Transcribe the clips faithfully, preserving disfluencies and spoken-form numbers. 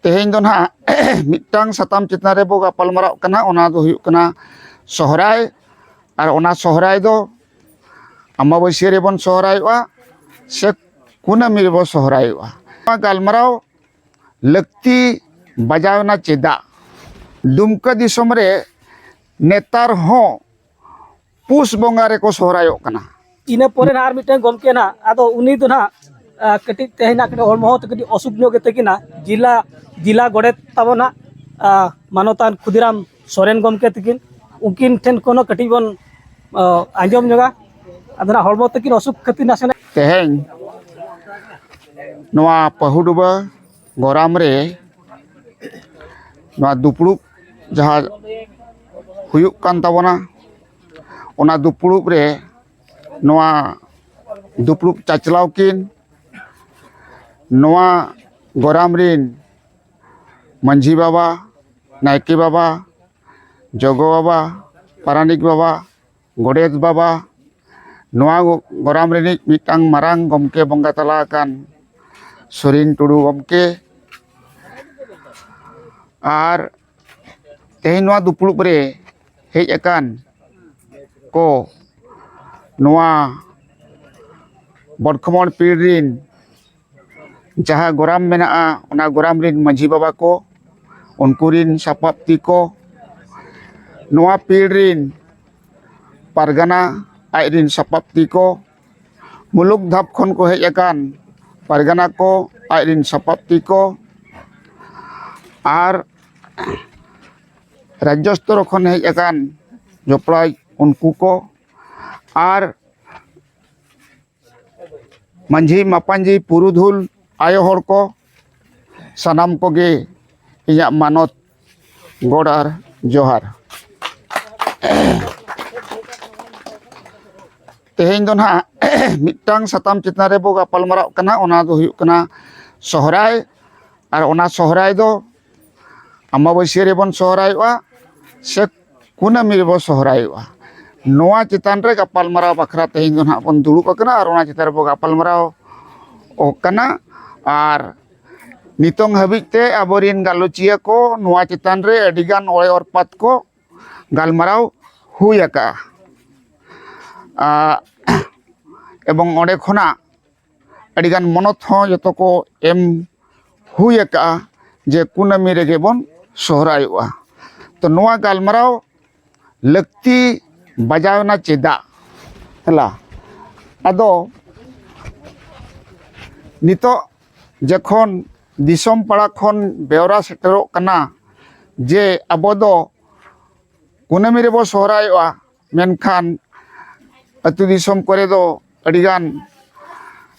ᱛᱮᱦᱮᱧ ᱫᱚ ᱱᱟᱦᱟᱜ ᱢᱤᱫᱴᱟᱝ ᱥᱟᱛᱟᱢ ᱪᱮᱛᱟᱱ ᱨᱮᱵᱚ ᱜᱟᱯᱟᱞ ᱢᱟᱨᱟᱜ ᱠᱟᱱᱟ, ᱚᱱᱟ ᱫᱚ ᱦᱩᱭᱩᱜ ᱠᱟᱱᱟ ᱥᱚᱦᱨᱟᱭ᱾ ᱟᱨ ᱚᱱᱟ ᱥᱚᱦᱨᱟᱭ ᱫᱚ ᱟᱢᱵᱟᱵᱟᱹᱥᱭᱟᱹ ᱨᱮᱵᱚᱱ ᱥᱚᱦᱨᱟᱭᱚᱜᱼᱟ ᱥᱮ ᱠᱩᱱᱟᱹᱢᱤ ᱨᱮᱵᱚᱱ ᱥᱚᱦᱨᱟᱭᱚᱜᱼᱟ? ᱱᱚᱣᱟ ᱜᱟᱞᱢᱟᱨᱟᱣ ᱞᱟᱹᱠᱛᱤ ᱵᱟᱡᱟᱣ ᱮᱱᱟ ᱪᱮᱫᱟᱜ? ᱫᱩᱢᱠᱟᱹ ᱫᱤᱥᱚᱢ ᱨᱮ ᱱᱮᱛᱟᱨ ᱦᱚᱸ ᱯᱩᱥ ᱵᱚᱸᱜᱟ ᱨᱮᱠᱚ ᱥᱚᱦᱨᱟᱭᱚᱜ ᱠᱟᱱᱟ᱾ ᱤᱱᱟᱹ ᱯᱚᱨᱮ ᱱᱟᱦᱟᱜ ᱟᱨ ᱢᱤᱫᱴᱟᱝ ᱜᱚᱢᱠᱮ ᱱᱟᱦᱟᱜ, ᱟᱫᱚ ᱩᱱᱤ ᱫᱚ ᱱᱟᱦᱟᱜ, ᱟ, ᱠᱟᱹᱴᱤᱡ ᱛᱮᱦᱮᱧ ᱱᱟᱦᱟᱜ ᱠᱟᱹᱴᱤᱡ ᱦᱚᱲᱢᱚ ᱦᱚᱸ ᱠᱟᱹᱴᱤᱡ ᱚᱥᱩᱠ ᱧᱚᱜ ᱜᱮᱛᱟ ᱠᱤᱱᱟ᱾ ᱡᱮᱞᱟ, ᱡᱮᱞᱟ ᱜᱚᱰᱮᱛ ᱛᱟᱵᱚᱱ ᱱᱟᱦᱟᱜ, ᱟ, ᱢᱟᱱᱚᱛᱟᱱ ᱠᱷᱩᱫᱤᱨᱟᱢ ᱥᱚᱨᱮᱱ ᱜᱚᱢᱠᱮ ᱛᱟᱹᱠᱤᱱ, ᱩᱱᱠᱤᱱ ᱴᱷᱮᱱ ᱠᱷᱚᱱ ᱦᱚᱸ ᱠᱟᱹᱴᱤᱡ ᱵᱚᱱ, ᱟ, ᱟᱸᱡᱚᱢ ᱧᱚᱜᱟ᱾ ᱟᱫᱚ ᱱᱟᱦᱟᱜ ᱦᱚᱲᱢᱚ ᱛᱟᱹᱠᱤᱱ ᱚᱥᱩᱠ ᱠᱷᱟᱹᱛᱤᱨ ᱱᱟᱥᱮᱱᱟᱜ ᱛᱮᱦᱮᱧ ᱱᱚᱣᱟ ᱯᱟᱹᱦᱩᱰᱩᱵᱟᱹ ᱜᱚᱨᱟᱢ ᱨᱮ ᱱᱚᱣᱟ ᱫᱩᱯᱲᱩᱵ ᱡᱟᱦᱟᱸ ᱦᱩᱭᱩᱜ ᱠᱟᱱ ᱛᱟᱵᱚᱱᱟ, ᱚᱱᱟ ᱫᱩᱯᱲᱩᱵ ᱨᱮ ᱱᱚᱣᱟ ᱫᱩᱯᱲᱩᱵ ᱪᱟᱪᱞᱟᱣ ᱠᱤᱱ, ᱱᱚᱣᱟ ᱜᱚᱨᱟᱢ ᱨᱤᱱ ᱢᱟᱹᱡᱷᱤ ᱵᱟᱵᱟ, ᱱᱟᱭᱠᱮ ᱵᱟᱵᱟ, ᱡᱚᱜᱚ ᱵᱟᱵᱟ, ᱯᱟᱨᱟᱱᱤᱠ ᱵᱟᱵᱟ, ᱜᱚᱰᱮᱛ ᱵᱟᱵᱟ, ᱱᱚᱣᱟ ᱜᱚᱨᱟᱢ ᱨᱤᱱᱤᱡ ᱢᱤᱫᱴᱟᱝ ᱢᱟᱨᱟᱝ ᱜᱚᱢᱠᱮ ᱵᱚᱸᱜᱟ ᱛᱟᱞᱟ ᱟᱠᱟᱱ ᱥᱚᱨᱮᱱ ᱴᱩᱰᱩ ᱜᱚᱢᱠᱮ, ᱟᱨ ᱛᱮᱦᱮᱧ ᱱᱚᱣᱟ ᱫᱩᱯᱲᱩᱵ ᱨᱮ ᱦᱮᱡ ᱟᱠᱟᱱ ᱠᱚ, ᱱᱚᱣᱟ ᱵᱚᱨᱠᱷᱚᱢᱚᱬ ᱯᱤᱲ ᱨᱤᱱ ᱡᱟᱦᱟᱸ ᱜᱚᱨᱟᱢ ᱢᱮᱱᱟᱜᱼᱟ, ᱚᱱᱟ ᱜᱚᱨᱟᱢ ᱨᱤᱱ ᱢᱟᱹᱡᱷᱤ ᱵᱟᱵᱟ ᱠᱚ, ᱩᱱᱠᱩ ᱨᱤᱱ ᱥᱟᱯᱟᱵ ᱛᱤ ᱠᱚ, ᱱᱚᱣᱟ ᱯᱤᱲ ᱨᱤᱱ ᱯᱟᱨᱜᱟᱱᱟ ᱟᱡ ᱨᱤᱱ ᱥᱟᱯᱟᱵ ᱛᱤ ᱠᱚ, ᱢᱩᱞᱩᱠ ᱫᱷᱟᱯ ᱠᱷᱚᱱ ᱠᱚ ᱦᱮᱡ ᱟᱠᱟᱱ ᱯᱟᱨᱜᱟᱱᱟ ᱠᱚ ᱟᱡ ᱨᱤᱱ ᱥᱟᱯᱟᱵ ᱛᱤ ᱠᱚ, ᱟᱨ ᱨᱟᱡᱽᱡᱚ ᱥᱛᱚᱨ ᱠᱷᱚᱱ ᱦᱮᱡ ᱟᱠᱟᱱ ᱡᱚᱯᱲᱟᱣ ᱩᱱᱠᱩ ᱠᱚ, ᱟᱨ ᱢᱟᱹᱡᱷᱤ ᱢᱟᱯᱟᱧᱡᱤ ᱯᱩᱨᱩᱫᱷᱩᱞ ᱟᱭᱳ ᱦᱚᱲ ᱠᱚ, ᱥᱟᱱᱟᱢ ᱠᱚᱜᱮ ᱤᱧᱟᱹᱜ ᱢᱟᱱᱚᱛ, ᱜᱚᱰ ᱟᱨ ᱡᱚᱦᱟᱨ᱾ ᱛᱮᱦᱮᱧ ᱫᱚ ᱱᱟᱦᱟᱜ ᱢᱤᱫᱴᱟᱝ ᱥᱟᱛᱟᱢ ᱪᱮᱛᱟᱱ ᱨᱮᱵᱚ ᱜᱟᱯᱟᱞ ᱢᱟᱨᱟᱜ ᱠᱟᱱᱟ, ᱚᱱᱟ ᱫᱚ ᱦᱩᱭᱩᱜ ᱠᱟᱱᱟ ᱥᱚᱦᱨᱟᱭ᱾ ᱟᱨ ᱚᱱᱟ ᱥᱚᱦᱨᱟᱭ ᱫᱚ ᱟᱢᱵᱟᱵᱟᱹᱥᱭᱟᱹ ᱨᱮᱵᱚᱱ ᱥᱚᱦᱨᱟᱭᱚᱜᱼᱟ ᱥᱮ ᱠᱩᱱᱟᱹᱢᱤ ᱨᱮᱵᱚ ᱥᱚᱦᱨᱟᱭᱚᱜᱼᱟ, ᱱᱚᱣᱟ ᱪᱮᱛᱟᱱ ᱨᱮ ᱜᱟᱯᱟᱞᱢᱟᱨᱟᱣ ᱵᱟᱠᱷᱨᱟ ᱛᱮᱦᱮᱧ ᱫᱚ ᱱᱟᱦᱟᱜ ᱵᱚᱱ ᱫᱩᱲᱩᱵ ᱟᱠᱟᱱᱟ ᱟᱨ ᱚᱱᱟ ᱪᱮᱛᱟᱱ ᱨᱮᱵᱚ ᱜᱟᱯᱟᱞᱢᱟᱨᱟᱣ ᱠᱟᱱᱟ᱾ ᱟᱨ ᱱᱤᱛᱚᱝ ᱦᱟᱹᱵᱤᱡ ᱛᱮ ᱟᱵᱚᱨᱤᱱ ᱜᱟᱞᱚᱪᱤᱭᱟᱹ ᱠᱚ ᱱᱚᱣᱟ ᱪᱮᱛᱟᱱ ᱨᱮ ᱟᱹᱰᱤᱜᱟᱱ ᱚᱲᱮ ᱚᱨᱯᱟᱛ ᱠᱚ ᱜᱟᱞᱢᱟᱨᱟᱣ ᱦᱩᱭ ᱟᱠᱟᱜᱼᱟ᱾ ᱟ, ᱮᱵᱚᱝ ᱚᱸᱰᱮ ᱠᱷᱚᱱᱟᱜ ᱟᱹᱰᱤᱜᱟᱱ ᱢᱚᱱᱚᱛ ᱦᱚᱸ ᱡᱚᱛᱚ ᱠᱚ ᱮᱢ ᱦᱩᱭ ᱟᱠᱟᱜᱼᱟ ᱡᱮ ᱠᱩᱱᱟᱹᱢᱤ ᱨᱮᱜᱮ ᱵᱚᱱ ᱥᱚᱦᱨᱟᱭᱚᱜᱼᱟ᱾ ᱛᱚ ᱱᱚᱣᱟ ᱜᱟᱞᱢᱟᱨᱟᱣ ᱞᱟᱹᱠᱛᱤ ᱵᱟᱡᱟᱣ ᱮᱱᱟ ᱪᱮᱫᱟᱜ? ᱦᱮᱞᱟ, ᱟᱫᱚ ᱱᱤᱛᱚᱜ ᱡᱚᱠᱷᱚᱱ ᱫᱤᱥᱚᱢ ᱯᱟᱲᱟ ᱠᱷᱚᱱ ᱵᱮᱣᱨᱟ ᱥᱮᱴᱮᱨᱚᱜ ᱠᱟᱱᱟ ᱡᱮ ᱟᱵᱚ ᱫᱚ ᱠᱩᱱᱟᱹᱢᱤ ᱨᱮᱵᱚ ᱥᱚᱦᱨᱟᱭᱚᱜᱼᱟ, ᱢᱮᱱᱠᱷᱟᱱ ᱟᱹᱛᱩ ᱫᱤᱥᱚᱢ ᱠᱚᱨᱮ ᱫᱚ ᱟᱹᱰᱤᱜᱟᱱ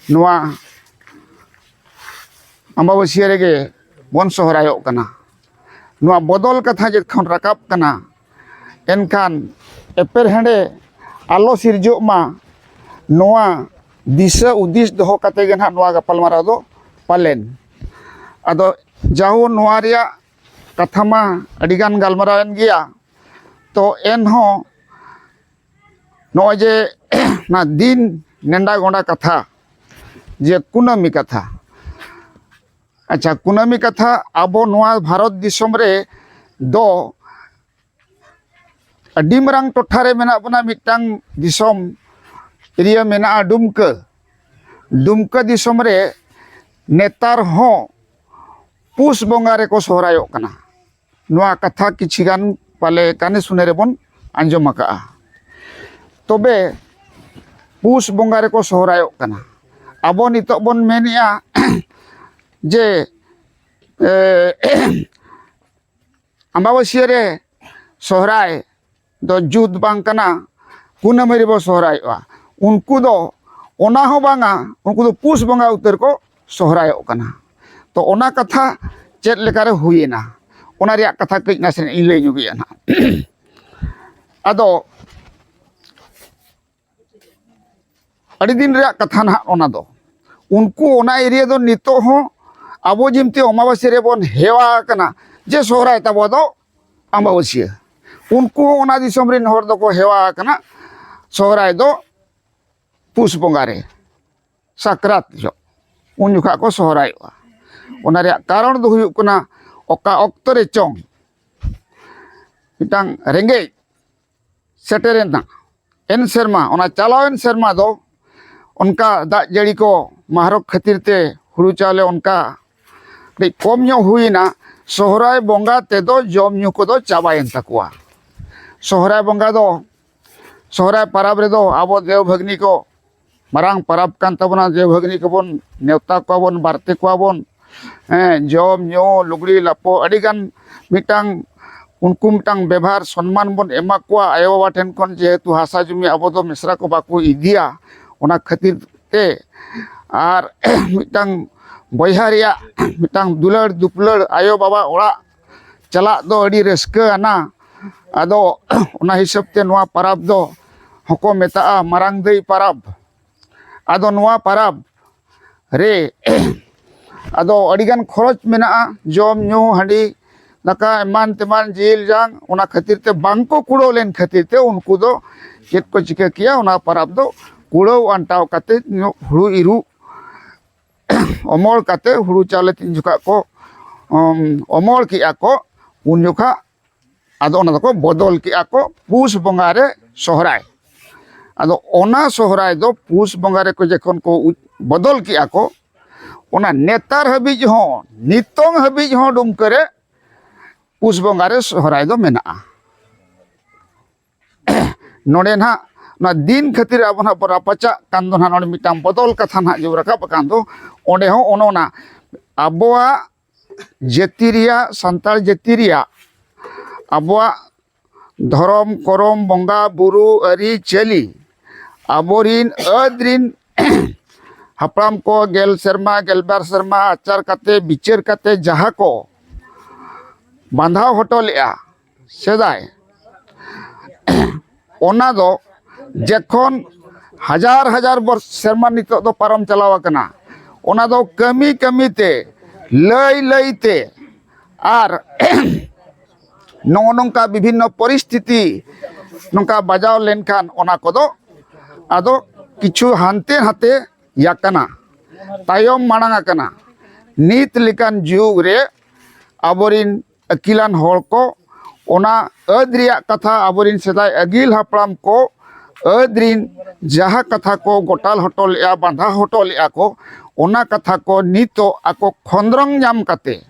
ᱱᱚᱣᱟ ᱟᱢᱵᱟᱵᱟᱹᱥᱭᱟᱹ ᱨᱮᱜᱮ ᱵᱚᱱ ᱥᱚᱦᱨᱟᱭᱚᱜ ᱠᱟᱱᱟ᱾ ᱱᱚᱣᱟ ᱵᱚᱫᱚᱞ ᱠᱟᱛᱷᱟ ᱡᱚᱠᱷᱚᱱ ᱨᱟᱠᱟᱵ ᱠᱟᱱᱟ, ᱮᱱᱠᱷᱟᱱ ᱮᱯᱮᱨᱦᱮᱸᱰᱮ ᱟᱞᱚ ᱥᱤᱨᱡᱟᱹᱜ ᱢᱟ, ᱱᱚᱣᱟ ᱫᱤᱥᱟᱹ ᱦᱩᱫᱤᱥ ᱫᱚᱦᱚ ᱠᱟᱛᱮ ᱜᱮ ᱱᱟᱦᱟᱜ ᱱᱚᱣᱟ ᱜᱟᱯᱟᱞᱢᱟᱨᱟᱣ ᱫᱚ ᱯᱟᱞᱮᱱ᱾ ᱟᱫᱚ ᱡᱟᱦᱳ, ᱱᱚᱣᱟ ᱨᱮᱭᱟᱜ ᱠᱟᱛᱷᱟ ᱢᱟ ᱟᱹᱰᱤᱜᱟᱱ ᱜᱟᱞᱢᱟᱨᱟᱣ ᱮᱱ ᱜᱮᱭᱟ, ᱛᱚ ᱮᱱᱦᱚᱸ ᱱᱚᱜᱼᱚᱭ ᱡᱮ ᱚᱱᱟ ᱫᱤᱱ ᱱᱮᱰᱟ ᱜᱚᱸᱰᱟ ᱠᱟᱛᱷᱟ, ᱡᱮ ᱠᱩᱱᱟᱹᱢᱤ ᱠᱟᱛᱷᱟ, ᱟᱪᱪᱷᱟ, ᱠᱩᱱᱟᱹᱢᱤ ᱠᱟᱛᱷᱟ, ᱟᱵᱚ ᱱᱚᱣᱟ ᱵᱷᱟᱨᱚᱛ ᱫᱤᱥᱚᱢ ᱨᱮ ᱫᱚ ᱟᱹᱰᱤ ᱢᱟᱨᱟᱝ ᱴᱚᱴᱷᱟ ᱨᱮ ᱢᱮᱱᱟᱜ ᱵᱚᱱᱟ᱾ ᱢᱤᱫᱴᱟᱝ ᱫᱤᱥᱚᱢ ᱮᱨᱤᱭᱟ ᱢᱮᱱᱟᱜᱼᱟ ᱰᱩᱢᱠᱟᱹ᱾ ᱰᱩᱢᱠᱟᱹ ᱫᱤᱥᱚᱢ ᱨᱮ ᱱᱮᱛᱟᱨ ᱦᱚᱸ ᱯᱩᱥ ᱵᱚᱸᱜᱟ ᱨᱮᱠᱚ ᱥᱚᱦᱨᱟᱭᱚᱜ ᱠᱟᱱᱟ᱾ ᱱᱚᱣᱟ ᱠᱟᱛᱷᱟ ᱠᱤᱪᱷᱤ ᱜᱟᱱ ᱯᱟᱞᱮ ᱠᱟᱱᱮ ᱥᱩᱱᱮ ᱨᱮᱵᱚᱱ ᱟᱸᱡᱚᱢ ᱟᱠᱟᱜᱼᱟ᱾ ᱛᱚᱵᱮ ᱯᱩᱥ ᱵᱚᱸᱜᱟ ᱨᱮᱠᱚ ᱥᱚᱦᱨᱟᱭᱚᱜ ᱠᱟᱱᱟ᱾ ᱟᱵᱚ ᱱᱤᱛᱚᱜ ᱵᱚᱱ ᱢᱮᱱᱮᱜᱼᱟ ᱡᱮ, ᱮ, ᱟᱢᱵᱟᱵᱟᱹᱥᱭᱟᱹ ᱨᱮ ᱥᱚᱦᱨᱟᱭ ᱫᱚ ᱡᱩᱛ ᱵᱟᱝ ᱠᱟᱱᱟ, ᱠᱩᱱᱟᱹᱢᱤ ᱨᱮᱵᱚ ᱥᱚᱦᱨᱟᱭᱚᱜᱼᱟ᱾ ᱩᱱᱠᱩ ᱫᱚ ᱚᱱᱟ ᱦᱚᱸ ᱵᱟᱝᱟ, ᱩᱱᱠᱩ ᱫᱚ ᱯᱩᱥ ᱵᱚᱸᱜᱟ ᱩᱛᱟᱹᱨ ᱠᱚ ᱥᱚᱦᱨᱟᱭᱚᱜ ᱠᱟᱱᱟ᱾ ᱛᱚ ᱚᱱᱟ ᱠᱟᱛᱷᱟ ᱪᱮᱫ ᱞᱮᱠᱟᱨᱮ ᱦᱩᱭᱮᱱᱟ, ᱚᱱᱟ ᱨᱮᱭᱟᱜ ᱠᱟᱛᱷᱟ ᱠᱟᱹᱡ ᱱᱟᱥᱮ ᱤᱧ ᱞᱟᱹᱭ ᱧᱚᱜᱮᱜᱼᱟ ᱱᱟᱦᱟᱜ᱾ ᱟᱫᱚ ᱟᱹᱰᱤ ᱫᱤᱱ ᱨᱮᱭᱟᱜ ᱠᱟᱛᱷᱟ ᱱᱟᱦᱟᱜ ᱚᱱᱟ ᱫᱚ᱾ ᱩᱱᱠᱩ ᱚᱱᱟ ᱮᱨᱤᱭᱟ ᱫᱚ ᱱᱤᱛᱚᱜ ᱦᱚᱸ ᱟᱵᱚ ᱡᱮᱢᱛᱤ ᱚᱢᱟᱵᱟᱹᱥᱭᱟᱹ ᱨᱮᱵᱚᱱ ᱦᱮᱣᱟ ᱟᱠᱟᱱᱟ ᱡᱮ ᱥᱚᱦᱨᱟᱭ ᱛᱟᱵᱚ ᱫᱚ ᱟᱢᱵᱟᱵᱟᱹᱥᱭᱟᱹ, ᱩᱱᱠᱩ ᱦᱚᱸ ᱚᱱᱟ ᱫᱤᱥᱚᱢ ᱨᱮᱱ ᱦᱚᱲ ᱫᱚᱠᱚ ᱦᱮᱣᱟ ᱟᱠᱟᱱᱟ ᱥᱚᱦᱨᱟᱭ ᱫᱚ ᱯᱩᱥ ᱵᱚᱸᱜᱟ ᱨᱮ, ᱥᱟᱠᱨᱟᱛ ᱡᱚᱦᱚᱜ, ᱩᱱ ᱡᱚᱠᱷᱟᱜ ᱠᱚ ᱥᱚᱦᱨᱟᱭᱚᱜᱼᱟ᱾ ᱚᱱᱟ ᱨᱮᱭᱟᱜ ᱠᱟᱨᱚᱱ ᱫᱚ ᱦᱩᱭᱩᱜ ᱠᱟᱱᱟ, ᱚᱠᱟ ᱚᱠᱛᱚ ᱨᱮ ᱪᱚᱝ ᱢᱤᱫᱴᱟᱝ ᱨᱮᱸᱜᱮᱡ ᱥᱮᱴᱮᱨᱮᱱᱟ, ᱮᱱ ᱥᱮᱨᱢᱟ, ᱚᱱᱟ ᱪᱟᱞᱟᱣᱮᱱ ᱥᱮᱨᱢᱟ ᱫᱚ ᱚᱱᱠᱟ ᱫᱟᱜ ᱡᱟᱹᱲᱤ ᱠᱚ ᱢᱟᱦᱨᱚᱠ ᱠᱷᱟᱹᱛᱤᱨ ᱛᱮ ᱦᱩᱲᱩ ᱪᱟᱣᱞᱮ ᱚᱱᱠᱟ ᱠᱟᱹᱴᱤᱡ ᱠᱚᱢ ᱧᱚᱜ ᱦᱩᱭᱮᱱᱟ᱾ ᱥᱚᱦᱨᱟᱭ ᱵᱚᱸᱜᱟ ᱛᱮᱫᱚ ᱡᱚᱢ ᱧᱩ ᱠᱚᱫᱚ ᱪᱟᱵᱟᱭᱮᱱ ᱛᱟᱠᱚᱣᱟ᱾ ᱥᱚᱦᱨᱟᱭ ᱵᱚᱸᱜᱟ ᱫᱚ, ᱥᱚᱦᱨᱟᱭ ᱯᱟᱨᱟᱵᱽ ᱨᱮᱫᱚ ᱟᱵᱚ ᱫᱮᱣ ᱵᱷᱟᱹᱜᱽᱱᱤ ᱠᱚ ᱢᱟᱨᱟᱝ ᱯᱟᱨᱟᱵᱽ ᱠᱟᱱ ᱛᱟᱵᱚᱱᱟ᱾ ᱫᱮᱣ ᱵᱷᱟᱹᱜᱽᱱᱤ ᱠᱚᱵᱚᱱ ᱱᱮᱣᱛᱟ ᱠᱚᱣᱟ ᱵᱚᱱ, ᱵᱟᱨᱛᱮ ᱠᱚᱣᱟ ᱵᱚᱱ᱾ ᱦᱮᱸ, ᱡᱚᱢ ᱧᱩ, ᱞᱩᱜᱽᱲᱤ ᱞᱟᱯᱚ, ᱟᱹᱰᱤ ᱜᱟᱱ ᱢᱤᱫᱴᱟᱝ, ᱩᱱᱠᱩ ᱢᱤᱫᱴᱟᱝ ᱵᱮᱵᱷᱟᱨ ᱥᱚᱱᱢᱟᱱ ᱵᱚᱱ ᱮᱢᱟ ᱠᱚᱣᱟ᱾ ᱟᱭᱳ ᱵᱟᱵᱟ ᱴᱷᱮᱱ ᱠᱷᱚᱱ ᱡᱮᱦᱮᱛᱩ ᱦᱟᱥᱟ ᱡᱩᱢᱤ ᱟᱵᱚ ᱫᱚ ᱢᱤᱥᱨᱟ ᱠᱚ ᱵᱟᱠᱚ ᱤᱫᱤᱭᱟ, ᱚᱱᱟ ᱠᱷᱟᱹᱛᱤᱨ ᱛᱮ᱾ ᱟᱨ ᱢᱤᱫᱴᱟᱝ ᱵᱚᱭᱦᱟ ᱨᱮᱭᱟᱜ ᱢᱤᱫᱴᱟᱝ ᱫᱩᱞᱟᱹᱲ ᱫᱩᱯᱞᱟᱹᱲ, ᱟᱭᱳ ᱵᱟᱵᱟ ᱚᱲᱟᱜ ᱪᱟᱞᱟᱜ ᱫᱚ ᱟᱹᱰᱤ ᱨᱟᱹᱥᱠᱟᱹ ᱟᱱᱟ᱾ ᱟᱫᱚ ᱚᱱᱟ ᱦᱤᱥᱟᱹᱵ ᱛᱮ ᱱᱚᱣᱟ ᱯᱟᱨᱟᱵᱽ ᱫᱚ ᱦᱚᱸᱠᱚ ᱢᱮᱛᱟᱜᱼᱟ ᱢᱟᱨᱟᱝ ᱫᱟᱹᱭ ᱯᱟᱨᱟᱵᱽ᱾ ᱟᱫᱚ ᱱᱚᱣᱟ ᱯᱟᱨᱟᱵᱽ ᱨᱮ ᱟᱫᱚ ᱟᱹᱰᱤᱜᱟᱱ ᱠᱷᱚᱨᱚᱪ ᱢᱮᱱᱟᱜᱼᱟ, ᱡᱚᱢ ᱧᱩ, ᱦᱟᱺᱰᱤ ᱫᱟᱠᱟ, ᱮᱢᱟᱱ ᱛᱮᱢᱟᱱ, ᱡᱤᱞ ᱡᱟᱝ, ᱚᱱᱟ ᱠᱷᱟᱹᱛᱤᱨ ᱛᱮ ᱵᱟᱝ ᱠᱚ ᱠᱩᱲᱟᱹᱣ ᱞᱮᱱ ᱠᱷᱟᱹᱛᱤᱨ ᱛᱮ ᱩᱱᱠᱩ ᱫᱚ ᱪᱮᱫ ᱠᱚ ᱪᱤᱠᱟᱹ ᱠᱮᱭᱟ, ᱚᱱᱟ ᱯᱟᱨᱟᱵᱽ ᱫᱚ ᱠᱩᱲᱟᱹᱣ ᱟᱱᱴᱟᱣ ᱠᱟᱛᱮ ᱦᱩᱲᱩ ᱤᱨᱚᱜ ᱚᱢᱚᱲ ᱠᱟᱛᱮ ᱦᱩᱲᱩ ᱪᱟᱣᱞᱮ ᱛᱤᱱ ᱡᱚᱠᱷᱟ ᱠᱚ, ᱩᱢ, ᱚᱢᱚᱲ ᱠᱮᱜᱼᱟ ᱠᱚ, ᱩᱱ ᱡᱚᱠᱷᱟ ᱟᱫᱚ ᱚᱱᱟ ᱫᱚᱠᱚ ᱵᱚᱫᱚᱞ ᱠᱮᱜᱼᱟ ᱠᱚ ᱯᱩᱥ ᱵᱚᱸᱜᱟ ᱨᱮ ᱥᱚᱦᱨᱟᱭ᱾ ᱟᱫᱚ ᱚᱱᱟ ᱥᱚᱦᱨᱟᱭ ᱫᱚ ᱯᱩᱥ ᱵᱚᱸᱜᱟ ᱨᱮᱠᱚ ᱡᱚᱠᱷᱚᱱ ᱠᱚ ᱩᱡ-, ᱵᱚᱫᱚᱞ ᱠᱮᱜᱼᱟ ᱠᱚ, ᱚᱱᱟ ᱱᱮᱛᱟᱨ ᱦᱟᱹᱵᱤᱡ ᱦᱚᱸ, ᱱᱤᱛᱚᱝ ᱦᱟᱹᱵᱤᱡ ᱦᱚᱸ ᱰᱩᱢᱠᱟᱹ ᱨᱮ ᱯᱩᱥ ᱵᱚᱸᱜᱟ ᱨᱮ ᱥᱚᱦᱨᱟᱭ ᱫᱚ ᱢᱮᱱᱟᱜᱼᱟ᱾ ᱱᱚᱰᱮ ᱱᱟᱦᱟᱜ ᱱᱚᱣᱟ ᱫᱤᱱ ᱠᱷᱟᱹᱛᱤᱨ ᱟᱵᱚ ᱱᱟᱦᱟᱜ ᱵᱚᱱ ᱨᱟᱯᱟᱪᱟᱜ ᱠᱟᱱ ᱫᱚ ᱱᱟᱦᱟᱜ, ᱱᱚᱰᱮ ᱢᱤᱫᱴᱟᱝ ᱵᱚᱫᱚᱞ ᱠᱟᱛᱷᱟ ᱱᱟᱦᱟᱜ ᱡᱮ ᱨᱟᱠᱟᱵ ᱟᱠᱟᱱ ᱫᱚ, ᱚᱸᱰᱮ ᱦᱚᱸ ᱚᱱᱮ ᱚᱱᱟ ᱟᱵᱚᱣᱟᱜ ᱡᱟᱹᱛᱤ ᱨᱮᱭᱟᱜ, ᱥᱟᱱᱛᱟᱲ ᱡᱟᱹᱛᱤ ᱨᱮᱭᱟᱜ, ᱟᱵᱚᱣᱟᱜ ᱫᱷᱚᱨᱚᱢ ᱠᱚᱨᱚᱢ, ᱵᱚᱸᱜᱟ ᱵᱩᱨᱩ, ᱟᱹᱨᱤᱪᱟᱹᱞᱤ, ᱟᱵᱚᱨᱤᱱ ᱟᱹᱫ ᱨᱤᱱ ᱦᱟᱯᱲᱟᱢ ᱠᱚ ᱜᱮᱞ ᱥᱮᱨᱢᱟ, ᱜᱮᱞᱵᱟᱨ ᱥᱮᱨᱢᱟ ᱟᱪᱟᱨ ᱠᱟᱛᱮ, ᱵᱤᱪᱟᱹᱨ ᱠᱟᱛᱮ ᱡᱟᱦᱟᱸ ᱠᱚ ᱵᱟᱸᱫᱷᱟᱣ ᱦᱚᱴᱚ ᱞᱮᱜᱼᱟ ᱥᱮᱫᱟᱭ, ᱚᱱᱟ ᱫᱚ ᱡᱚᱠᱷᱚᱱ ᱦᱟᱡᱟᱨ ᱦᱟᱡᱟᱨ ᱵᱚᱨ-, ᱥᱮᱨᱢᱟ ᱱᱤᱛᱚᱜ ᱫᱚ ᱯᱟᱨᱚᱢ ᱪᱟᱞᱟᱣ ᱟᱠᱟᱱᱟ, ᱚᱱᱟ ᱫᱚ ᱠᱟᱹᱢᱤ ᱠᱟᱹᱢᱤ ᱛᱮ, ᱞᱟᱹᱭ ᱞᱟᱹᱭ ᱛᱮ, ᱟᱨ ᱱᱚᱜᱼᱚ ᱱᱚᱝᱠᱟ ᱵᱤᱵᱷᱤᱱᱱᱚ ᱯᱚᱨᱤᱥᱛᱷᱤᱛᱤ ᱱᱚᱝᱠᱟ ᱵᱟᱡᱟᱣ ᱞᱮᱱᱠᱷᱟᱱ ᱚᱱᱟ ᱠᱚᱫᱚ ᱟᱫᱚ ᱠᱤᱪᱷᱩ ᱦᱟᱱᱛᱮ ᱱᱟᱛᱮ ᱟᱠᱟᱱᱟ, ᱛᱟᱭᱚᱢ ᱢᱟᱲᱟᱝ ᱟᱠᱟᱱᱟ᱾ ᱱᱤᱛ ᱞᱮᱠᱟᱱ ᱡᱩᱜᱽ ᱨᱮ ᱟᱵᱚᱨᱤᱱ ᱟᱹᱠᱤᱞᱟᱱ ᱦᱚᱲ ᱠᱚ ᱚᱱᱟ ᱟᱹᱫ ᱨᱮᱭᱟᱜ ᱠᱟᱛᱷᱟ, ᱟᱵᱚᱨᱤᱱ ᱥᱮᱫᱟᱭ ᱟᱹᱜᱤᱞ ᱦᱟᱯᱲᱟᱢ ᱠᱚ ᱟᱹᱫ ᱨᱤᱱ ᱡᱟᱦᱟᱸ ᱠᱟᱛᱷᱟ ᱠᱚ ᱜᱚᱴᱟᱞ ᱦᱚᱴᱚ ᱞᱮᱫᱼᱟ, ᱵᱟᱸᱫᱷᱟ ᱦᱚᱴᱚ ᱞᱮᱫᱼᱟ ᱠᱚ, ᱚᱱᱟ ᱠᱟᱛᱷᱟ ᱠᱚ ᱱᱤᱛᱚᱜ ᱟᱠᱚ ᱠᱷᱚᱸᱫᱽᱨᱚᱝ ᱧᱟᱢ ᱠᱟᱛᱮ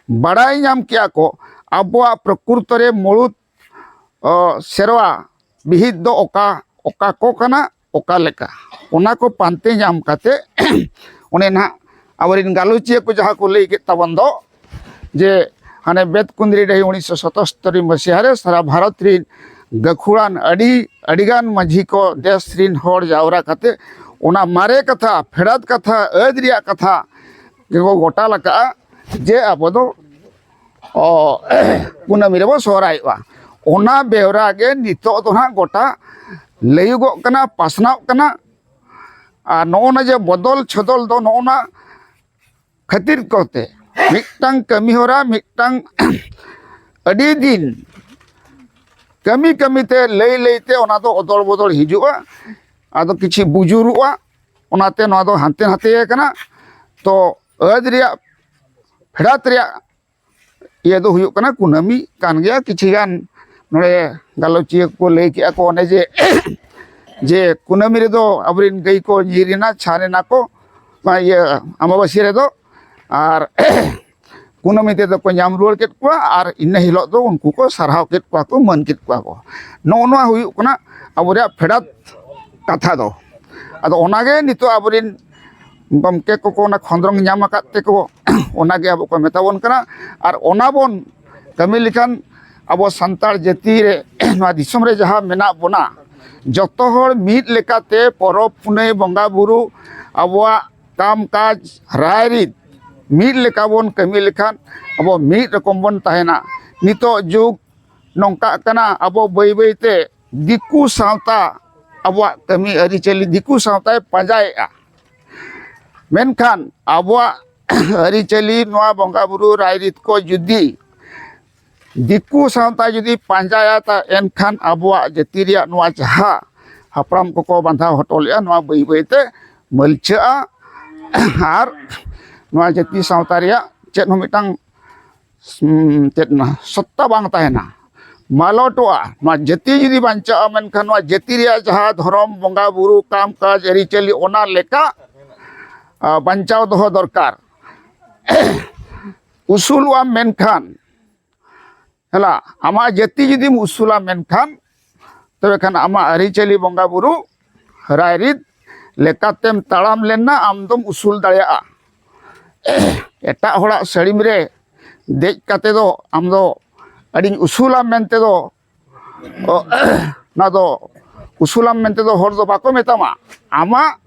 ᱵᱟᱲᱟᱭ ᱧᱟᱢ ᱠᱮᱜᱼᱟ ᱠᱚ, ᱟᱵᱚᱣᱟᱜ ᱯᱨᱚᱠᱨᱤᱛᱚ ᱨᱮ ᱢᱩᱲᱩᱫ, ᱚ, ᱥᱮᱨᱣᱟ ᱵᱤᱦᱤᱫ ᱫᱚ ᱚᱠᱟ, ᱚᱠᱟ ᱠᱚ ᱠᱟᱱᱟ, ᱚᱠᱟ ᱞᱮᱠᱟ, ᱚᱱᱟ ᱠᱚ ᱯᱟᱱᱛᱮ ᱧᱟᱢ ᱠᱟᱛᱮ ᱚᱱᱮ ᱱᱟᱦᱟᱜ ᱟᱵᱚᱨᱮᱱ ᱜᱟᱞᱚᱪᱤᱭᱟᱹ ᱠᱚ ᱡᱟᱦᱟᱸ ᱠᱚ ᱞᱟᱹᱭ ᱠᱮᱫ ᱛᱟᱵᱚᱱ ᱫᱚ, ᱡᱮ ᱦᱟᱱᱮ ᱵᱮᱛᱠᱩᱸᱫᱽᱨᱤ ᱰᱟᱹᱦᱤ ᱩᱱᱤᱥᱥᱚ ᱥᱚᱛᱚᱥᱛᱚᱨᱤ ᱢᱟᱹᱥᱤᱦᱟ ᱨᱮ ᱥᱟᱨᱟ ᱵᱷᱟᱨᱚᱛ ᱨᱤᱱ ᱜᱟᱹᱠᱷᱩᱲᱟᱱ ᱟᱹᱰᱤ, ᱟᱹᱰᱤᱜᱟᱱ ᱢᱟᱹᱡᱷᱤ ᱠᱚ, ᱫᱮᱥ ᱨᱤᱱ ᱦᱚᱲ ᱡᱟᱣᱨᱟ ᱠᱟᱛᱮ ᱚᱱᱟ ᱢᱟᱨᱮ ᱠᱟᱛᱷᱟ, ᱯᱷᱮᱰᱟᱛ ᱠᱟᱛᱷᱟ, ᱟᱹᱫ ᱨᱮᱭᱟᱜ ᱠᱟᱛᱷᱟ ᱜᱮᱠᱚ ᱜᱚᱴᱟᱞ ᱟᱠᱟᱜᱼᱟ ᱡᱮ ᱟᱵᱚ ᱫᱚ, ᱚ, ᱠᱩᱱᱟᱹᱢᱤ ᱨᱮᱵᱚ ᱥᱚᱦᱨᱟᱭᱚᱜᱼᱟ᱾ ᱚᱱᱟ ᱵᱮᱣᱨᱟ ᱜᱮ ᱱᱤᱛᱚᱜ ᱫᱚ ᱱᱟᱦᱟᱜ ᱜᱚᱴᱟ ᱞᱟᱹᱭᱩᱜᱚᱜ ᱠᱟᱱᱟ, ᱯᱟᱥᱱᱟᱣᱚᱜ ᱠᱟᱱᱟ᱾ ᱟᱨ ᱱᱚᱜᱼᱚ ᱱᱟ ᱡᱮ ᱵᱚᱫᱚᱞ ᱪᱷᱚᱫᱚᱞ ᱫᱚ ᱱᱚᱜᱼᱚ ᱱᱟ ᱠᱷᱟᱹᱛᱤᱨ ᱠᱚᱛᱮ ᱢᱤᱫᱴᱟᱝ ᱠᱟᱹᱢᱤ ᱦᱚᱨᱟ, ᱢᱤᱫᱴᱟᱝ ᱟᱹᱰᱤ ᱫᱤᱱ ᱠᱟᱹᱢᱤ ᱠᱟᱹᱢᱤ ᱛᱮ, ᱞᱟᱹᱭ ᱞᱟᱹᱭ ᱛᱮ ᱚᱱᱟ ᱫᱚ ᱚᱫᱚᱲ ᱵᱚᱫᱚᱲ ᱦᱤᱡᱩᱜᱼᱟ᱾ ᱟᱫᱚ ᱠᱤᱪᱷᱤ ᱵᱩᱡᱩᱨᱚᱜᱼᱟ, ᱚᱱᱟᱛᱮ ᱱᱚᱣᱟ ᱫᱚ ᱦᱟᱱᱛᱮ ᱱᱟᱛᱮ ᱟᱠᱟᱱᱟ᱾ ᱛᱚ ᱟᱹᱫ ᱨᱮᱭᱟᱜ, ᱯᱷᱮᱰᱟᱛ ᱨᱮᱭᱟᱜ ᱤᱭᱟᱹ ᱫᱚ ᱦᱩᱭᱩᱜ ᱠᱟᱱᱟ ᱠᱩᱱᱟᱹᱢᱤ ᱠᱟᱱ ᱜᱮᱭᱟ᱾ ᱠᱤᱪᱷᱤ ᱜᱟᱱ ᱱᱚᱰᱮ ᱜᱟᱞᱚᱪᱤᱭᱟᱹ ᱠᱚ ᱞᱟᱹᱭ ᱠᱮᱜᱼᱟ ᱠᱚ ᱚᱱᱮ ᱡᱮ, ᱡᱮ ᱠᱩᱱᱟᱹᱢᱤ ᱨᱮᱫᱚ ᱟᱵᱚᱨᱮᱱ ᱜᱟᱹᱭ ᱠᱚ ᱧᱤᱨ ᱮᱱᱟ, ᱪᱷᱟᱱ ᱮᱱᱟ ᱠᱚ, ᱚᱱᱟ ᱤᱭᱟᱹ ᱟᱢᱵᱟᱵᱟᱹᱥᱭᱟᱹ ᱨᱮᱫᱚ, ᱟᱨ ᱠᱩᱱᱟᱹᱢᱤ ᱛᱮᱫᱚ ᱠᱚ ᱧᱟᱢ ᱨᱩᱣᱟᱹᱲ ᱠᱮᱫ ᱠᱚᱣᱟ, ᱟᱨ ᱤᱱᱟᱹ ᱦᱤᱞᱳᱜ ᱫᱚ ᱩᱱᱠᱩ ᱠᱚ ᱥᱟᱨᱦᱟᱣ ᱠᱮᱫ ᱠᱚᱣᱟ ᱠᱚ, ᱢᱟᱹᱱ ᱠᱮᱫ ᱠᱚᱣᱟ ᱠᱚ᱾ ᱱᱚᱜᱼᱚ ᱱᱚᱣᱟ ᱦᱩᱭᱩᱜ ᱠᱟᱱᱟ ᱟᱵᱚ ᱨᱮᱭᱟᱜ ᱯᱷᱮᱰᱟᱛ ᱠᱟᱛᱷᱟ ᱫᱚ᱾ ᱟᱫᱚ ᱚᱱᱟᱜᱮ ᱱᱤᱛᱚᱜ ᱟᱵᱚᱨᱮᱱ ᱜᱚᱢᱠᱮ ᱠᱚᱠᱚ ᱚᱱᱟ ᱠᱷᱚᱸᱫᱽᱨᱚᱝ ᱧᱟᱢ ᱟᱠᱟᱫ ᱛᱮᱠᱚ ᱚᱱᱟᱜᱮ ᱟᱵᱚ ᱠᱚ ᱢᱮᱛᱟ ᱵᱚᱱ ᱠᱟᱱᱟ᱾ ᱟᱨ ᱚᱱᱟ ᱵᱚᱱ ᱠᱟᱹᱢᱤ ᱞᱮᱠᱷᱟᱱ ᱟᱵᱚ ᱥᱟᱱᱛᱟᱲ ᱡᱟᱹᱛᱤ ᱨᱮ ᱱᱚᱣᱟ ᱫᱤᱥᱚᱢ ᱨᱮ ᱡᱟᱦᱟᱸ ᱢᱮᱱᱟᱜ ᱵᱚᱱᱟ, ᱡᱚᱛᱚ ᱦᱚᱲ ᱢᱤᱫ ᱞᱮᱠᱟᱛᱮ ᱯᱚᱨᱚᱵᱽ ᱯᱩᱱᱟᱹᱭ, ᱵᱚᱸᱜᱟ ᱵᱩᱨᱩ, ᱟᱵᱚᱣᱟᱜ ᱠᱟᱢ ᱠᱟᱡᱽ, ᱨᱟᱭᱨᱤᱛ ᱢᱤᱫ ᱞᱮᱠᱟ ᱵᱚᱱ ᱠᱟᱹᱢᱤ ᱞᱮᱠᱷᱟᱱ ᱟᱵᱚ ᱢᱤᱫ ᱨᱚᱠᱚᱢ ᱵᱚᱱ ᱛᱟᱦᱮᱱᱟ᱾ ᱱᱤᱛᱚᱜ ᱡᱩᱜᱽ ᱱᱚᱝᱠᱟᱜ ᱠᱟᱱᱟ, ᱟᱵᱚ ᱵᱟᱹᱭ ᱵᱟᱹᱭᱛᱮ ᱫᱤᱠᱩ ᱥᱟᱶᱛᱟ ᱟᱵᱚᱣᱟᱜ ᱠᱟᱹᱢᱤ ᱟᱹᱨᱤᱪᱟᱹᱞᱤ ᱫᱤᱠᱩ ᱥᱟᱶᱛᱟᱭ ᱯᱟᱸᱡᱟᱭᱮᱫᱼᱟ᱾ ᱢᱮᱱᱠᱷᱟᱱ ᱟᱵᱚᱣᱟᱜ ᱟᱹᱨᱤᱪᱟᱹᱞᱤ, ᱱᱚᱣᱟ ᱵᱚᱸᱜᱟ ᱵᱩᱨᱩ ᱨᱟᱭᱨᱤᱛ ᱠᱚ ᱡᱩᱫᱤ ᱫᱤᱠᱩ ᱥᱟᱶᱛᱟ ᱡᱩᱫᱤ ᱯᱟᱸᱡᱟᱭᱟ, ᱛᱟ ᱮᱱᱠᱷᱟᱱ ᱟᱵᱚᱣᱟᱜ ᱡᱟᱹᱛᱤ ᱨᱮᱭᱟᱜ ᱱᱚᱣᱟ ᱡᱟᱦᱟᱸ ᱦᱟᱯᱲᱟᱢ ᱠᱚᱠᱚ ᱵᱟᱸᱫᱷᱟᱣ ᱦᱚᱴᱚ ᱞᱮᱫᱼᱟ, ᱱᱚᱣᱟ ᱵᱟᱹᱭ ᱵᱟᱹᱭᱛᱮ ᱢᱟᱹᱞᱪᱷᱟᱹᱜᱼᱟ᱾ ᱟᱨ ᱱᱚᱣᱟ ᱡᱟᱹᱛᱤ ᱥᱟᱶᱛᱟ ᱨᱮᱭᱟᱜ ᱪᱮᱫ ᱦᱚᱸ ᱢᱤᱫᱴᱟᱝ, ᱩᱸ, ᱪᱮᱫ ᱱᱟ, ᱥᱚᱛᱛᱟ ᱵᱟᱝ ᱛᱟᱦᱮᱱᱟ, ᱢᱟᱞᱚᱴᱚᱜᱼᱟ᱾ ᱱᱚᱣᱟ ᱡᱟᱹᱛᱤ ᱡᱩᱫᱤ ᱵᱟᱧᱪᱟᱜᱼᱟ, ᱢᱮᱱᱠᱷᱟᱱ ᱱᱚᱣᱟ ᱡᱟᱹᱛᱤ ᱨᱮᱭᱟᱜ ᱡᱟᱦᱟᱸ ᱫᱷᱚᱨᱚᱢ, ᱵᱚᱸᱜᱟ ᱵᱩᱨᱩ, ᱠᱟᱢ ᱠᱟᱡᱽ, ᱟᱹᱨᱤᱪᱟᱹᱞᱤ, ᱚᱱᱟ ᱞᱮᱠᱟ, ᱟ, ᱵᱟᱧᱪᱟᱣ ᱫᱚᱦᱚ ᱫᱚᱨᱠᱟᱨ᱾ ᱩᱥᱩᱞᱚᱜᱼᱟ, ᱢᱮᱱᱠᱷᱟᱱ ᱦᱮᱞᱟ, ᱟᱢᱟᱜ ᱡᱟᱹᱛᱤ ᱡᱩᱫᱤᱢ ᱩᱥᱩᱞᱟ ᱢᱮᱱᱠᱷᱟᱱ, ᱛᱚᱵᱮ ᱠᱷᱟᱱ ᱟᱢᱟᱜ ᱟᱹᱨᱤᱪᱟᱹᱞᱤ, ᱵᱚᱸᱜᱟ ᱵᱩᱨᱩ, ᱨᱟᱭᱨᱤᱛ ᱞᱮᱠᱟᱛᱮᱢ ᱛᱟᱲᱟᱢ ᱞᱮᱱᱟ, ᱟᱢ ᱫᱚᱢ ᱩᱥᱩᱞ ᱫᱟᱲᱮᱭᱟᱜᱼᱟ᱾ ᱮᱴᱟᱜ ᱦᱚᱲᱟᱜ ᱥᱟᱹᱲᱤᱢ ᱨᱮ ᱫᱮᱡ ᱠᱟᱛᱮ ᱫᱚ ᱟᱢ ᱫᱚ ᱟᱹᱰᱤᱧ ᱩᱥᱩᱞᱟ ᱢᱮᱱᱛᱮ ᱫᱚ, ᱚ, ᱚᱱᱟ ᱫᱚ ᱩᱥᱩᱞᱟᱢ ᱢᱮᱱᱛᱮ ᱫᱚ ᱦᱚᱲ ᱫᱚ ᱵᱟᱠᱚ ᱢᱮᱛᱟᱢᱟ᱾ ᱟᱢᱟᱜ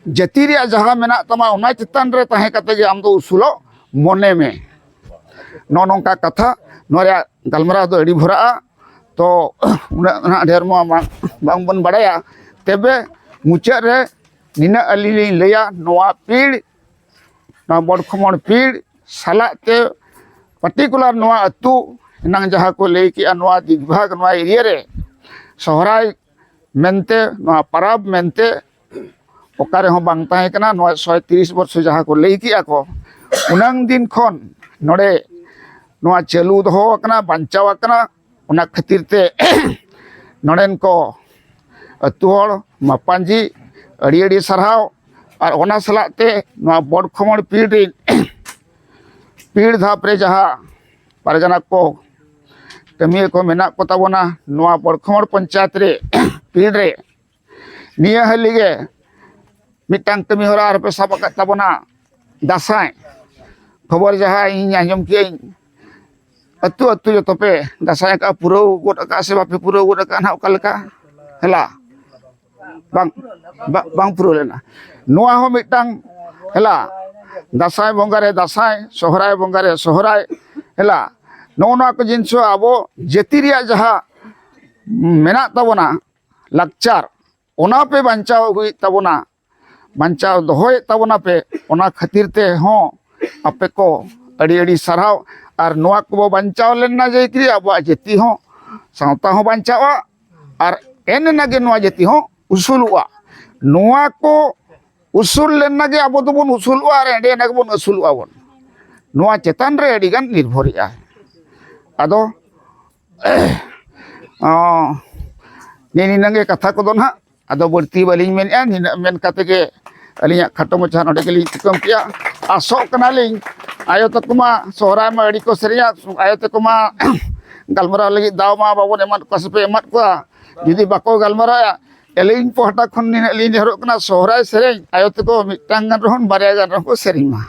ᱡᱟᱹᱛᱤ ᱨᱮᱭᱟᱜ ᱡᱟᱦᱟᱸ ᱢᱮᱱᱟᱜ ᱛᱟᱢᱟ, ᱚᱱᱟ ᱪᱮᱛᱟᱱ ᱨᱮ ᱛᱟᱦᱮᱸ ᱠᱟᱛᱮ ᱜᱮ ᱟᱢ ᱫᱚ ᱩᱥᱩᱞᱚᱜ ᱢᱚᱱᱮ ᱢᱮ᱾ ᱱᱚᱜᱼᱚ ᱱᱚᱝᱠᱟ ᱠᱟᱛᱷᱟ᱾ ᱱᱚᱣᱟ ᱨᱮᱭᱟᱜ ᱜᱟᱞᱢᱟᱨᱟᱣ ᱫᱚ ᱟᱹᱰᱤ ᱵᱷᱚᱨᱟᱜᱼᱟ, ᱛᱚ ᱩᱱᱟᱹᱜ ᱱᱟᱦᱟᱜ ᱰᱷᱮᱨ ᱢᱟ ᱵᱟᱝ, ᱵᱟᱝᱵᱚᱱ ᱵᱟᱲᱟᱭᱟ᱾ ᱛᱚᱵᱮ ᱢᱩᱪᱟᱹᱫ ᱨᱮ ᱱᱤᱱᱟᱹᱜ ᱟᱹᱞᱤᱧ ᱞᱤᱧ ᱞᱟᱹᱭᱟ, ᱱᱚᱣᱟ ᱯᱤᱲ, ᱱᱚᱣᱟ ᱵᱚᱰᱠᱷᱚᱢᱚᱲ ᱯᱤᱲ ᱥᱟᱞᱟᱜ ᱛᱮ particular ᱱᱚᱣᱟ ᱟᱹᱛᱩ ᱮᱱᱟᱝ ᱡᱟᱦᱟᱸ ᱠᱚ ᱞᱟᱹᱭ ᱠᱮᱜᱼᱟ, ᱱᱚᱣᱟ ᱫᱤᱜᱽᱵᱷᱟᱜᱽ, ᱱᱚᱣᱟ area ᱨᱮ ᱥᱚᱦᱨᱟᱭ ᱢᱮᱱᱛᱮ, ᱱᱚᱣᱟ ᱯᱟᱨᱟᱵᱽ ᱢᱮᱱᱛᱮ ᱚᱠᱟ ᱨᱮᱦᱚᱸ ᱵᱟᱝ ᱛᱟᱦᱮᱸ ᱠᱟᱱᱟ᱾ ᱱᱚᱣᱟ ᱥᱚᱭ ᱛᱤᱨᱤᱥ ᱵᱚᱨᱥᱚ ᱡᱟᱦᱟᱸ ᱠᱚ ᱞᱟᱹᱭ ᱠᱮᱜᱼᱟ ᱠᱚ, ᱩᱱᱟᱹᱝ ᱫᱤᱱ ᱠᱷᱚᱱ ᱱᱚᱰᱮ ᱱᱚᱣᱟ ᱪᱟᱹᱞᱩ ᱫᱚᱦᱚ ᱟᱠᱟᱱᱟ, ᱵᱟᱧᱪᱟᱣ ᱟᱠᱟᱱᱟ᱾ ᱚᱱᱟ ᱠᱷᱟᱹᱛᱤᱨ ᱛᱮ ᱱᱚᱰᱮᱱ ᱠᱚ ᱟᱹᱛᱩ ᱦᱚᱲ ᱢᱟᱯᱟᱧᱡᱤ ᱟᱹᱰᱤ ᱟᱹᱰᱤ ᱥᱟᱨᱦᱟᱣ᱾ ᱟᱨ ᱚᱱᱟ ᱥᱟᱞᱟᱜ ᱛᱮ ᱱᱚᱣᱟ ᱵᱚᱰᱠᱷᱚᱢᱚᱲ ᱯᱤᱲ ᱨᱮᱱ ᱯᱤᱲ ᱫᱷᱟᱯ ᱨᱮ ᱡᱟᱦᱟᱸ ᱯᱟᱨᱜᱟᱱᱟ ᱠᱚ, ᱠᱟᱹᱢᱤᱭᱟᱹ ᱠᱚ ᱢᱮᱱᱟᱜ ᱠᱚ ᱛᱟᱵᱚᱱᱟ ᱱᱚᱣᱟ ᱵᱚᱰᱠᱷᱚᱢᱚᱲ ᱯᱚᱧᱪᱟᱭᱮᱛ ᱨᱮ, ᱯᱤᱲ ᱨᱮ, ᱱᱤᱭᱟᱹ ᱦᱟᱹᱞᱤ ᱜᱮ ᱢᱤᱫᱴᱟᱝ ᱠᱟᱹᱢᱤ ᱦᱚᱨᱟ ᱟᱨᱯᱮ ᱥᱟᱵ ᱟᱠᱟᱫ ᱛᱟᱵᱚᱱᱟ, ᱫᱟᱸᱥᱟᱭ᱾ ᱠᱷᱚᱵᱚᱨ ᱡᱟᱦᱟᱸ ᱤᱧ ᱟᱸᱡᱚᱢ ᱠᱮᱜᱼᱟᱹᱧ, ᱟᱹᱛᱩ ᱟᱹᱛᱩ ᱡᱚᱛᱚ ᱯᱮ ᱫᱟᱸᱥᱟᱭ ᱟᱠᱟᱫᱼᱟ, ᱯᱩᱨᱟᱹᱣ ᱜᱚᱫ ᱟᱠᱟᱫᱼᱟ ᱥᱮ ᱵᱟᱯᱮ ᱯᱩᱨᱟᱹᱣ ᱜᱚᱫ ᱟᱠᱟᱫᱼᱟ ᱱᱟᱦᱟᱜ, ᱚᱠᱟ ᱞᱮᱠᱟ? ᱦᱮᱞᱟ, ᱵᱟᱝ, ᱵᱟ-, ᱵᱟᱝ ᱯᱩᱨᱟᱹᱣ ᱞᱮᱱᱟ᱾ ᱱᱚᱣᱟ ᱦᱚᱸ ᱢᱤᱫᱴᱟᱝ, ᱦᱮᱞᱟ, ᱫᱟᱸᱥᱟᱭ ᱵᱚᱸᱜᱟ ᱨᱮ ᱫᱟᱸᱥᱟᱭ, ᱥᱚᱦᱨᱟᱭ ᱵᱚᱸᱜᱟ ᱨᱮ ᱥᱚᱦᱨᱟᱭ, ᱦᱮᱞᱟ, ᱱᱚᱜᱼᱚ ᱱᱚᱣᱟ ᱠᱚ ᱡᱤᱱᱤᱥ ᱦᱚᱸ ᱟᱵᱚ ᱡᱟᱹᱛᱤ ᱨᱮᱭᱟᱜ ᱡᱟᱦᱟᱸ ᱢᱮᱱᱟᱜ ᱛᱟᱵᱚᱱᱟ, ᱞᱟᱠᱪᱟᱨ, ᱚᱱᱟ ᱯᱮ ᱵᱟᱧᱪᱟᱣ ᱟᱹᱜᱩᱭᱮᱫ ᱛᱟᱵᱚᱱᱟ, ᱵᱟᱧᱪᱟᱣ ᱫᱚᱦᱚᱭᱮᱫ ᱛᱟᱵᱚᱱᱟ ᱯᱮ᱾ ᱚᱱᱟ ᱠᱷᱟᱹᱛᱤᱨ ᱛᱮ ᱦᱚᱸ ᱟᱯᱮ ᱠᱚ ᱟᱹᱰᱤ ᱟᱹᱰᱤ ᱥᱟᱨᱦᱟᱣ᱾ ᱟᱨ ᱱᱚᱣᱟ ᱠᱚᱵᱚ ᱵᱟᱧᱪᱟᱣ ᱞᱮᱱᱟ ᱡᱮ ᱠᱤ ᱟᱵᱚᱣᱟᱜ ᱡᱟᱹᱛᱤ ᱦᱚᱸ, ᱥᱟᱶᱛᱟ ᱦᱚᱸ ᱵᱟᱧᱪᱟᱣᱜᱼᱟ, ᱟᱨ ᱮᱱ ᱮᱱᱟ ᱜᱮ ᱱᱚᱣᱟ ᱡᱟᱹᱛᱤ ᱦᱚᱸ ᱩᱥᱩᱞᱚᱜᱼᱟ᱾ ᱱᱚᱣᱟ ᱠᱚ ᱩᱥᱩᱞ ᱞᱮᱱᱟ ᱜᱮ ᱟᱵᱚ ᱫᱚᱵᱚᱱ ᱩᱥᱩᱞᱚᱜᱼᱟ ᱟᱨ ᱮᱸᱰᱮ ᱮᱱᱟ ᱜᱮᱵᱚᱱ ᱟᱹᱥᱩᱞᱚᱜᱼᱟ ᱵᱚᱱ᱾ ᱱᱚᱣᱟ ᱪᱮᱛᱟᱱ ᱨᱮ ᱟᱹᱰᱤ ᱜᱟᱱ ᱱᱤᱨᱵᱷᱚᱨᱮᱜᱼᱟ᱾ ᱟᱫᱚ ᱚ, ᱱᱤ-, ᱱᱤᱱᱟᱹᱝ ᱜᱮ ᱠᱟᱛᱷᱟ ᱠᱚᱫᱚ ᱱᱟᱦᱟᱜ, ᱟᱫᱚ ᱵᱟᱹᱲᱛᱤ ᱵᱟᱹᱞᱤᱧ ᱢᱮᱱᱮᱫᱼᱟ᱾ ᱱᱤᱱᱟᱹᱜ ᱢᱮᱱ ᱠᱟᱛᱮ ᱜᱮ ᱟᱹᱞᱤᱧᱟᱜ ᱠᱷᱟᱴᱚ ᱢᱟᱪᱷᱟ ᱱᱚᱰᱮ ᱜᱮᱞᱤᱧ ᱛᱷᱩᱠᱟᱹᱢ ᱠᱮᱜᱼᱟ᱾ ᱟᱥᱚᱜ ᱠᱟᱱᱟᱞᱤᱧ, ᱟᱭᱳ ᱛᱟᱠᱚ ᱢᱟ ᱥᱚᱦᱨᱟᱭ ᱢᱟ ᱟᱹᱰᱤ ᱠᱚ ᱥᱮᱨᱮᱧᱟ, ᱟᱭᱳ ᱛᱟᱠᱚ ᱢᱟ ᱜᱟᱞᱢᱟᱨᱟᱣ ᱞᱟᱹᱜᱤᱫ ᱫᱟᱣ ᱢᱟ ᱵᱟᱵᱚᱱ ᱮᱢᱟᱫ ᱠᱚᱣᱟ ᱥᱮᱯᱮ ᱮᱢᱟᱫ ᱠᱚᱣᱟ᱾ ᱡᱩᱫᱤ ᱵᱟᱠᱚ ᱜᱟᱞᱢᱟᱨᱟᱣᱟ, ᱟᱹᱞᱤᱧ ᱯᱟᱦᱴᱟ ᱠᱷᱚᱱ ᱱᱤᱱᱟᱹᱜ ᱞᱤᱧ ᱱᱮᱦᱚᱨᱚᱜ ᱠᱟᱱᱟ, ᱥᱚᱦᱨᱟᱭ ᱥᱮᱨᱮᱧ ᱟᱭᱳ ᱛᱟᱠᱚ ᱢᱤᱫᱴᱟᱝ ᱜᱟᱱ ᱨᱮᱦᱚᱸ, ᱵᱟᱨᱭᱟ ᱜᱟᱱ ᱨᱮᱦᱚᱸ ᱠᱚ ᱥᱮᱨᱮᱧ ᱢᱟ᱾